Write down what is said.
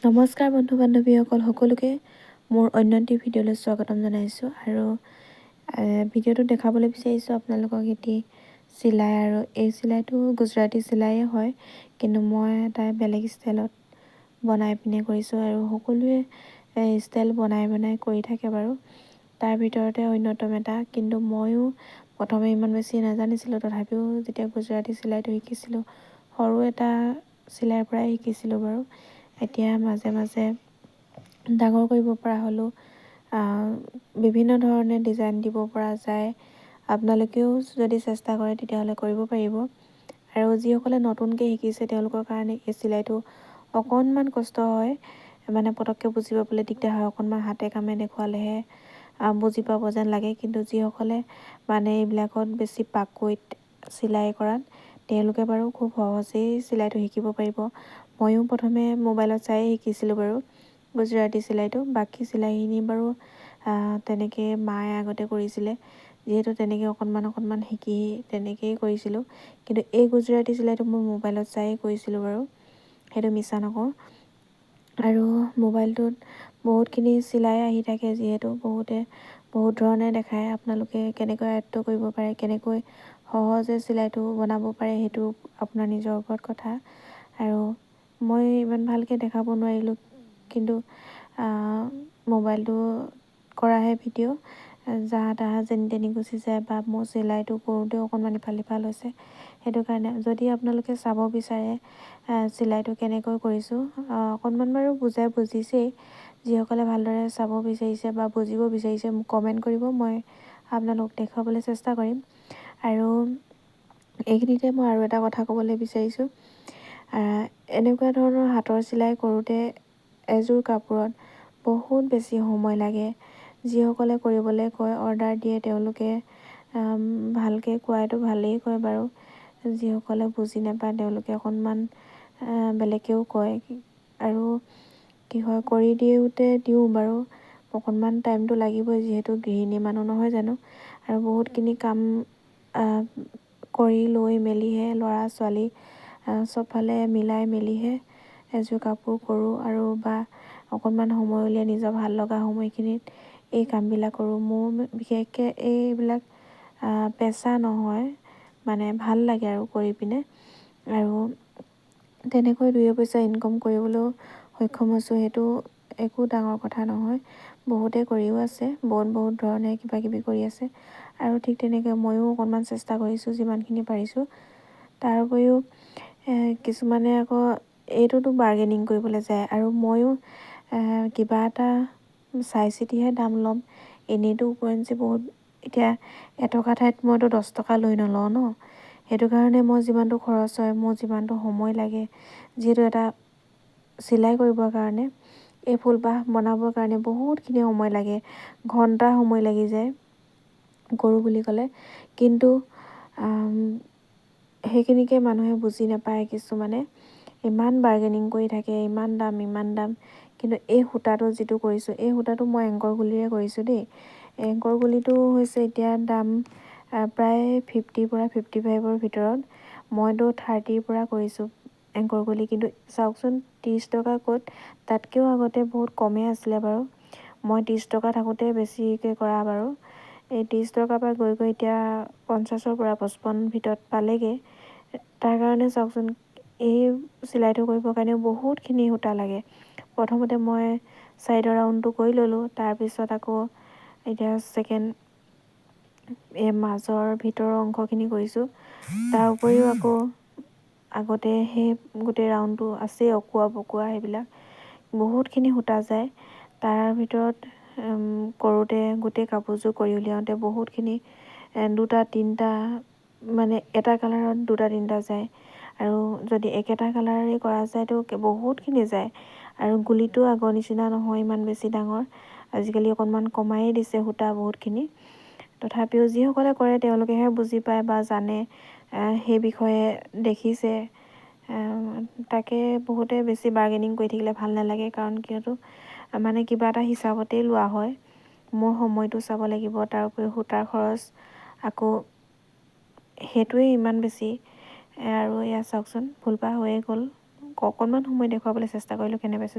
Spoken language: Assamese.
নমস্কাৰ বন্ধু বান্ধৱীসকল, সকলোকে মোৰ অন্য এটি ভিডিঅ'লৈ স্বাগতম জনাইছোঁ। আৰু ভিডিঅ'টো দেখাবলৈ বিচাৰিছোঁ আপোনালোকক এটি চিলাই। আৰু এই চিলাইটো গুজৰাটী চিলাইয়ে হয়, কিন্তু মই এটা বেলেগ ষ্টাইলত বনাই পিনে কৰিছোঁ। আৰু সকলোৱে ষ্টাইল বনাই বনাই কৰি থাকে বাৰু, তাৰ ভিতৰতে অন্যতম এটা। কিন্তু ময়ো প্ৰথমে ইমান বেছি নাজানিছিলোঁ, তথাপিও যেতিয়া গুজৰাটী চিলাইটো শিকিছিলোঁ, সৰু এটা চিলাইৰ পৰাই শিকিছিলোঁ বাৰু। এতিয়া মাজে মাজে ডাঙৰ কৰিব পৰা হ'লোঁ, বিভিন্ন ধৰণে ডিজাইন দিব পৰা যায়। আপোনালোকেও যদি চেষ্টা কৰে, তেতিয়াহ'লে কৰিব পাৰিব। আৰু যিসকলে নতুনকৈ শিকিছে, তেওঁলোকৰ কাৰণে এই চিলাইটো অকণমান কষ্ট হয়, মানে পটককৈ বুজি পাবলৈ দিগদাৰ হয়। অকণমান হাতে কামে দেখুৱালেহে বুজি পাব যেন লাগে। কিন্তু যিসকলে মানে এইবিলাকত বেছি পাকৈত চিলাই কৰাত, তেওঁলোকে বাৰু খুব সহজেই চিলাইটো শিকিব পাৰিব। ময়ো প্ৰথমে মোবাইলত চায়েই শিকিছিলোঁ বাৰু গুজৰাটী চিলাইটো। বাকী চিলাইখিনি বাৰু তেনেকৈ মায়ে আগতে কৰিছিলে যিহেতু, তেনেকৈ অকণমান অকণমান শিকি তেনেকৈয়ে কৰিছিলোঁ। কিন্তু এই গুজৰাটী চিলাইটো মই মোবাইলত চায়েই কৰিছিলোঁ বাৰু, সেইটো মিছা নকওঁ। আৰু মোবাইলটোত বহুতখিনি চিলাই আহি থাকে যিহেতু, বহুতে বহুত ধৰণে দেখায়। আপোনালোকে কেনেকৈ আয়ত্ব কৰিব পাৰে, কেনেকৈ সহজে চিলাইটো বনাব পাৰে, সেইটো আপোনাৰ নিজৰ ওপৰত কথা। আৰু মই ইমান ভালকৈ দেখাব নোৱাৰিলোঁ, কিন্তু মোবাইলটো কৰাহে ভিডিঅ' যাহা তাহা যেনি তেনি গুচি যায়, বা মোৰ চিলাইটো কৰোঁতেও অকণমান ইফাল সিফাল হৈছে। সেইটো কাৰণে যদি আপোনালোকে চাব বিচাৰে চিলাইটো কেনেকৈ কৰিছোঁ, অকণমান বাৰু বুজাই বুজিছেই। যিসকলে ভালদৰে চাব বিচাৰিছে বা বুজিব বিচাৰিছে, মোক কমেণ্ট কৰিব, মই আপোনালোকক দেখুৱাবলৈ চেষ্টা কৰিম। আৰু এইখিনিতে মই আৰু এটা কথা ক'বলৈ বিচাৰিছোঁ, এনেকুৱা ধৰণৰ হাতৰ চিলাই কৰোঁতে এযোৰ কাপোৰত বহুত বেছি সময় লাগে। যিসকলে কৰিবলৈ কয়, অৰ্ডাৰ দিয়ে, তেওঁলোকে ভালকৈ কোৱাটো ভালেই কয় বাৰু। যিসকলে বুজি নাপায়, তেওঁলোকে অকণমান বেলেগকৈও কয়। আৰু কি হয়, কৰি দিওঁতে দিওঁ বাৰু, অকণমান টাইমটো লাগিবই, যিহেতু গৃহিণী মানুহ নহয় জানো। আৰু বহুতখিনি কাম কৰি লৈ মেলিহে, ল'ৰা ছোৱালী চবফালে মিলাই মেলিহে এযোৰ কাপোৰ কৰোঁ, আৰু বা অকণমান সময় উলিয়াই নিজৰ ভাল লগা সময়খিনিত এই কামবিলাক কৰোঁ। মোৰ বিশেষকৈ এইবিলাক পেচা নহয়, মানে ভাল লাগে আৰু কৰি পিনে। আৰু তেনেকৈ দুই এপইচা ইনকম কৰিবলৈও সক্ষম হৈছোঁ, সেইটো একো ডাঙৰ কথা নহয়। বহুতে কৰিও আছে, বহুত বহুত ধৰণে কিবা কিবি কৰি আছে। আৰু ঠিক তেনেকৈ ময়ো অকণমান চেষ্টা কৰিছোঁ যিমানখিনি পাৰিছোঁ। তাৰ উপৰিও কিছুমানে আকৌ এইটোতো বাৰ্গেনিং কৰিবলৈ যায়। আৰু ময়ো কিবা এটা চাই চিতিহে দাম ল'ম, এনেইতো উপৰঞ্চি বহুত এতিয়া এটকা ঠাইত মইতো 10 টকা লৈ নলওঁ ন। সেইটো কাৰণে মই যিমানটো খৰচ হয়, মোৰ যিমানটো সময় লাগে, যিহেতু এটা চিলাই কৰিবৰ কাৰণে, এই ফুলপাহ বনাবৰ কাৰণে বহুতখিনি সময় লাগে, ঘণ্টা সময় লাগি যায় কৰোঁ বুলি ক'লে। কিন্তু সেইখিনিকে মানুহে বুজি নাপায়। কিছুমানে ইমান বাৰ্গেনিং কৰি থাকে, ইমান দাম, ইমান দাম। কিন্তু এই সূতাটো যিটো কৰিছোঁ, এই সূতাটো মই এংকৰ গুলিৰে কৰিছোঁ দেই। এংকৰ গুলিটো হৈছে এতিয়া দাম প্ৰায় 50ৰ পৰা 55ৰ ভিতৰত। মইতো 30ৰ পৰা কৰিছোঁ এংকৰ গুলি। কিন্তু চাওকচোন, 30 টকা ক'ত, তাতকৈও আগতে বহুত কমেই আছিলে বাৰু। মই 30 টকা থাকোঁতে বেছিকৈ কৰা বাৰু। এই 30 টকাৰ পৰা গৈ গৈ এতিয়া 50ৰ পৰা 55 ভিতৰত পালেগৈ। তাৰ কাৰণে চাওকচোন, এই চিলাইটো কৰিবৰ কাৰণেও বহুতখিনি সূতা লাগে। প্ৰথমতে মই ছাইডৰ ৰাউণ্ডটো কৰি ল'লোঁ, তাৰপিছত আকৌ এতিয়া ছেকেণ্ড এই মাজৰ ভিতৰৰ অংশখিনি কৰিছোঁ। তাৰ উপৰিও আকৌ আগতে সেই গোটেই ৰাউণ্ডটো আছেই, অকোৱা পকোৱা সেইবিলাক বহুতখিনি সূতা যায়। তাৰ ভিতৰত কৰোঁতে গোটেই কাপোৰযোৰ কৰি উলিয়াওঁতে বহুতখিনি, দুটা তিনিটা, মানে এটা কালাৰত দুটা তিনিটা যায়। আৰু যদি একেটা কালাৰেই কৰা যায়তো বহুতখিনি যায়। আৰু গুলিটো আগৰ নিচিনা নহয় ইমান বেছি ডাঙৰ, আজিকালি অকণমান কমায়েই দিছে সূতা বহুতখিনি। তথাপিও যিসকলে কৰে, তেওঁলোকেহে বুজি পায় বা জানে, সেই বিষয়ে দেখিছে। তাকে বহুতে বেছি বাৰ্গেনিং কৰি থাকিলে ভাল নালাগে, কাৰণ কিয়তো মানে কিবা এটা হিচাপতেই লোৱা হয়। মোৰ সময়টো চাব লাগিব, তাৰ উপৰিও সূতাৰ খৰচ আকৌ সেইটোৱেই ইমান বেছি। আৰু এয়া চাওকচোন, ফুলপাহ হৈয়ে গ'ল। অকণমান সময় দেখুৱাবলৈ চেষ্টা কৰিলোঁ। কেনে পাইছে?